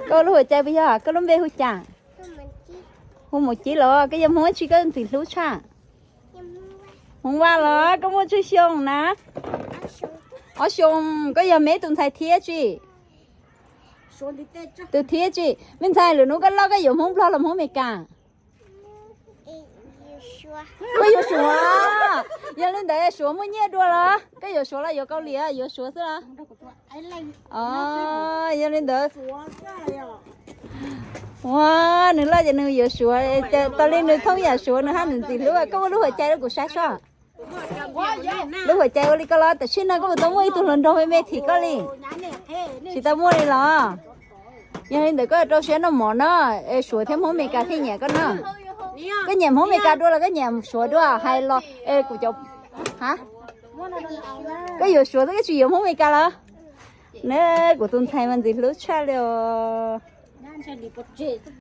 Koj lub huam cai puas yog? Koj lub npe hu cas? Hu Mus Cib los? Koj yog Hmoob tsi koj ntxim hlub tshaj? Hmoob Vaj los? Koj muaj tsawg xyoo na? Ob xyoo. Koj yog me tus ntxhais thiab tsi? Tus thiab tsi? Me ntxhais, lwm hnub koj loj koj yuav Hmoob Nplog los Hmoob Amelikas? Koj yuav Suav. Yog li ntawd Suav muaj nyiaj dua los? Koj yuav Suav los yuav Kaus Lim? Yuav Suav xwb los? Yog li ntawd, ua, nws loj ces nws yuav Suav, tau li nws thooj yam Suav nws haj ntxim ntxim hlub. Koj muaj lub huam cai rau kuv saib soj. Lub huam cai ua li koj los? Tam sim no koj puas tau muaj ib tug hluas nraug me me thim koj li? Tsis tau muaj li los? Yog li ntawd koj rau siab noj mov no, es Suav thiab Hmoob Amelikas thiaj nyiam koj no. Koj nyiam Hmoob Amelikas dua los koj nyiam Suav dua? Hais los es kuv cov, ha, koj yuav Suav xwb koj tsis yuav Hmoob Amelikas los? Ne, kuv tus ntxhais mas ntxim hlub tshaj li os.